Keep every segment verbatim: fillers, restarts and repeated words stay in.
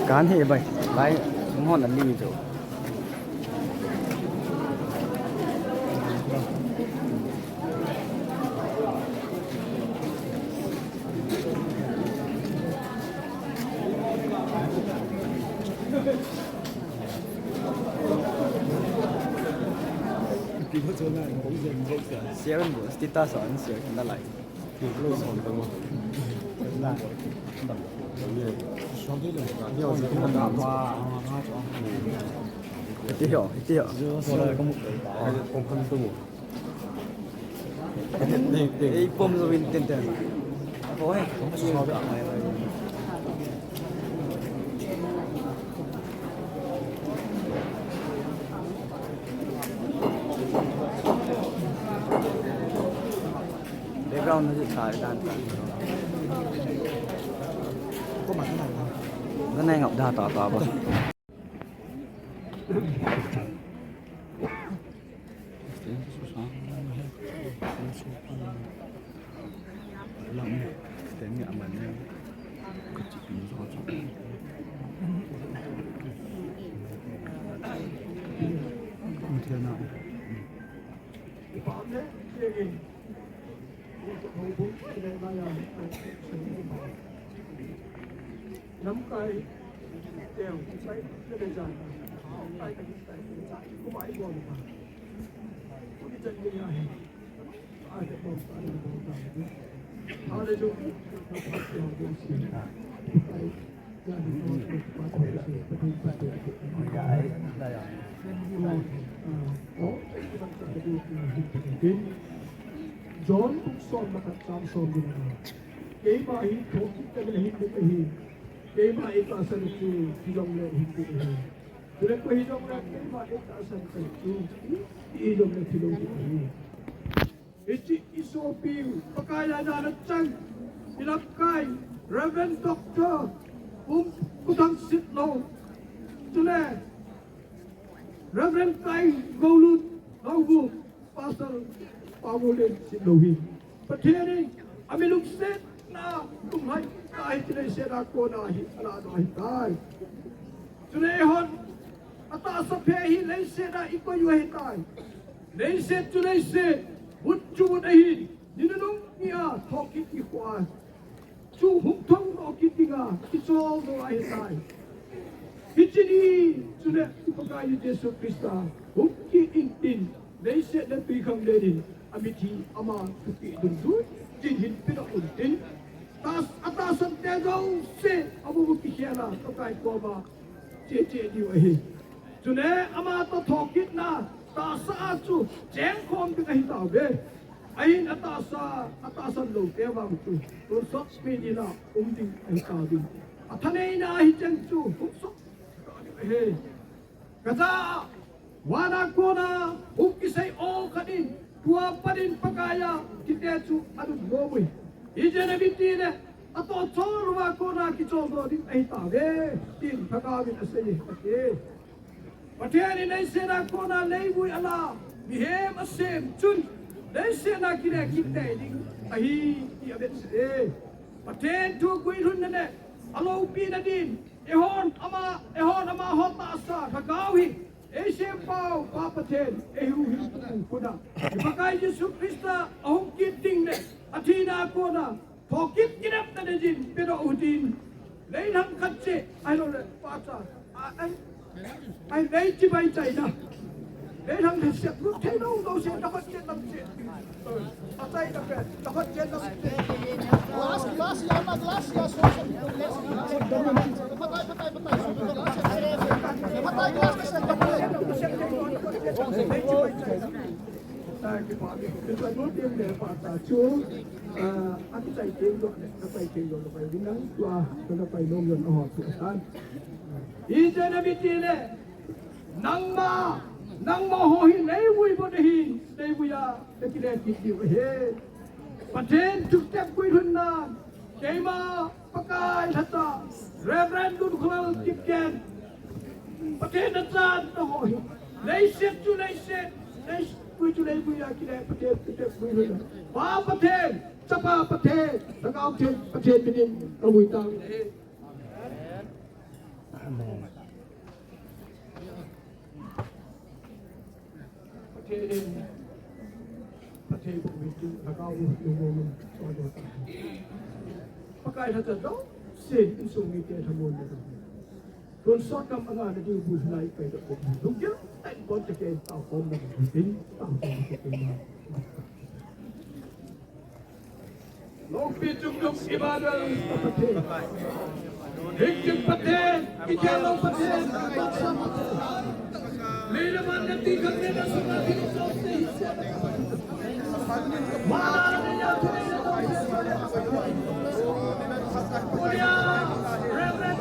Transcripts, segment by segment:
Kan he bai, lai, hon ali jo. Seven bu, status on share na lai. Iti ho, iti ho. Ei pom lo in ten ten. Oi. Background na sa dan ta. Ganai ngap da ta ta ba. John bung som le khat chang som le nga. Keima hi thokit tah le hin ding ahi. Keima eikahsan chu hijongle hin ding ahi. Chule koi hijongle keima eikahsan chu hijongle thilou ding ahi. Hiche isopiu, Pakai a jana chang, ilamkai, Reverend Doctor Pumkuthang Sitlhou. Chule Reverend Kai Goulut, Goubu, Pastor Paulin Sitlhou hi. Pathen in, ami lungsetna, lunglhai, kahi chule sena kona hi, ala do hi tai. Chule hon, atahsa phe hi leiset a ikoi u ahitai. Leiset chu leiset, mut chu mut ahin, ni nunung ni a, thokit ni khoa. Chu hung thong doh kit dinga, kichol doh ahitai. Hiche ni, chule, Pakai ni Jesu Christa, hung kit intin, leiset le twikhanglen in, amithi ama thupi dungjuiyin hin pedoh untin. Tahs-, atahsan te jouse, abu bu kikhel a, Pakai koma, che che diu ahi. Chule ama toh thokitna, tahsa a chu chengkhom ding ahi tauve. Ahin atahsa, atahsan lou te vang chu, tonsot mi dina um ding ahi tauve. Athaneina ahi cheng chu, hungsot ding ahi. Kaja, vana kona, hung kisei o khat in, tua panin Pakai a, kiti chu, adum lou ui. Ijeh inem itile, atoh chol uva kona kichol doh ding ahi tauve, tin Pakai in asei, ati. Pathen in leiset a kona leivui ala, mihem asem chun, leiset a kile kit tei ding ahi, ti avet sah e. Pathen thu guilhunna le, aloupina din, eihon ama, eihon amaho tahsa, lhagao hi, eisempau, Pa Pathen, eihuhhingpu, puna. I Pakai Jesu Christa, ahung kit ding le, athina a kona, thokit kinepna dingin, pedoh u hitin. Leilhang khat cheh, ahilouleh, pahcha, a, ai, ai, lei chibai chaina. Leilhang lhasep lut thei lou, lou se, dapat cheh, tam cheh. Ơ, achai na pe, dapat cheh, tam cheh. Glass, glass, ya na, glass, ya, so, so. Patai, patai, patai, so, so, glass, ya. Patai, glass, ya, so, so. Lei chibai chaina. Thank you, Father. Kita dua tim le pata chu, ah, akichai tim dua le, napai tim dua le, pai winang tua, napai nom yon aho tu tan. Ijeh inem itile, nangma, nangma ho hi leivui bon ahi, leivui a, nakile kit diu ahi. Pathen thutep guilhunna, keima, Pakai lhata, Reverend Lunkholal Kipgen, Pathen na chan na ho hi. Leiset chu leiset, leigui chu leigui a kile Pathen, Pathen gui le. Pa Pathen, Chapa Pathen, Lhagao Theng Pathen minin kagui tau. Amen. Pathen in, Pathen in, Lhagao in, Lhagao in, Pakai lhachal jouse, insung mite lhamon na. Tonsot gam a ngah na diu bul hilai kai da ko. Lunggel tah in bon tah in tao khom na, tin, tao khom na. Lungpi chungnung Emmanuel Pathen. Hing jing Pathen, kikhel lou Pathen, baksa Pathen. Lei le van nati khat le na suna thil jouse hi se. Mala le ya thu le jouse. Korea, Reverend.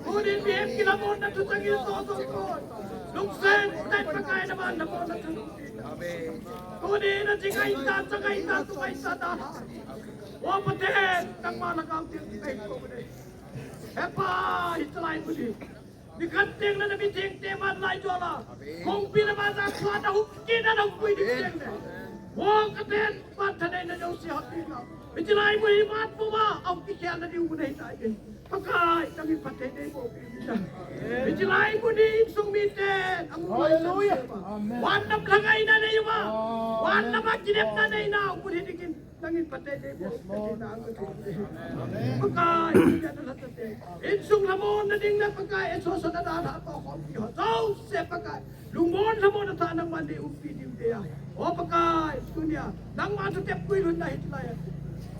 Tunin mihem kilamonna thu chang in to to ko. Lungset tah in Pakai na man na mo na thu. Tunin na chi ngai ta, cha ngai ta, tu ngai ta da. O Pathen, nangma na kau tin pai ko ne. He Pa, hitalai mun hi. Nikhat teng na na mi teng te man lai jo la. Kongpi na ma za khua na huk ki na na huk pui ni teng ne. O ka ten, pan tha nei na jouse hap ti na. Hitalai mun hi mat pu ma, au ki khel na diu mun hi tai. Pakai, nangin phatthei nei boh peh in. Hiche lai mun hi insung miten, amu Hallelujah. Amen. Van lam lhangaina nei uva. Amen. Van lam a kinepna nei nau mun hi dingin, nangin phatthei nei boh peh in. Amen. Pakai, insung lhamon na ding na Pakai, e so so na da na to khom ki ho. Jouse Pakai. Lungmon lhamon na tha nangman nei umpi diu te a. O Pakai, tunia, nangma thutep guilhunna hiche lai a.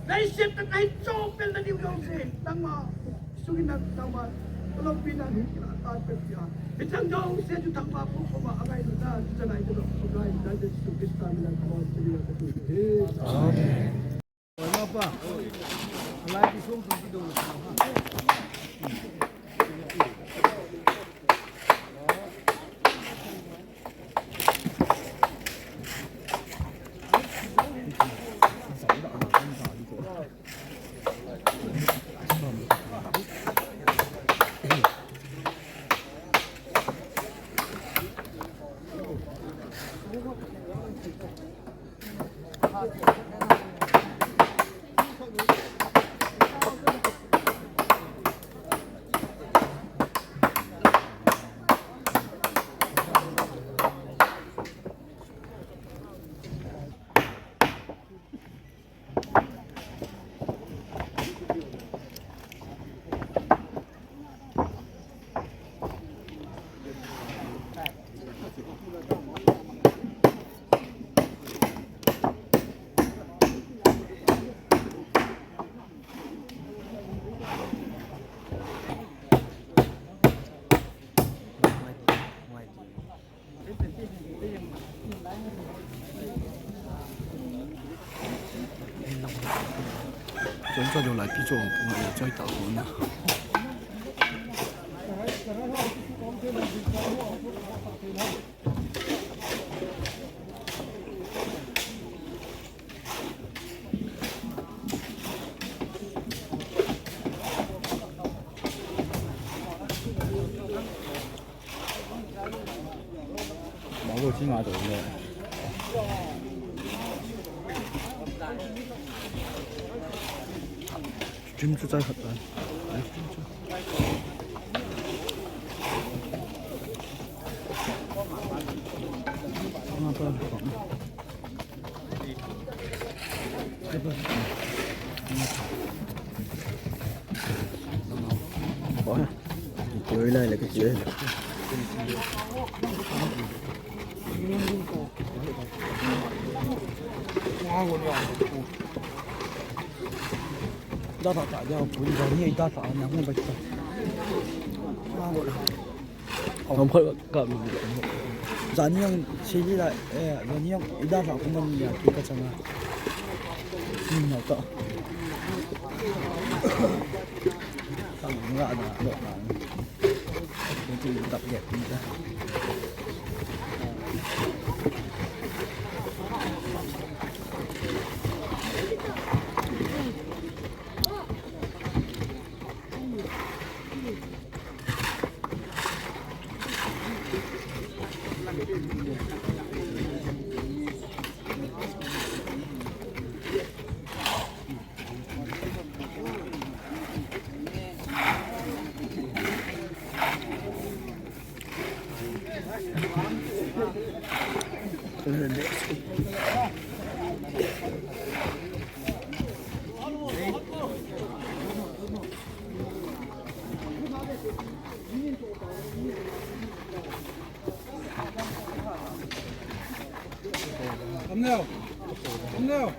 Leiset a kahin chopel na diu jouse, nangma, sugin nang, nangma, kalompi na hi kila ta pe pia. Hicheng jouse chu thangvah pu koma angailutna, hiche lai chu Pakai, na Jesu Christa min a kamo, tunia ka tu hi. Amen. Chon chon lai pi chon pung le choi ta pung na. Stream chu chai khat tan. Live stream chu. Kichoi lai le kichoi. Da da da ya pu da ni da da na mo ba ta. Hom khat ka mi. Jani jong sili la, eh, jani jong ida la ko man ya ki ka changa. Ni na ta. Ta nga da do na. Ni ti dap ya ni da. Thumbnail. Thumbnail.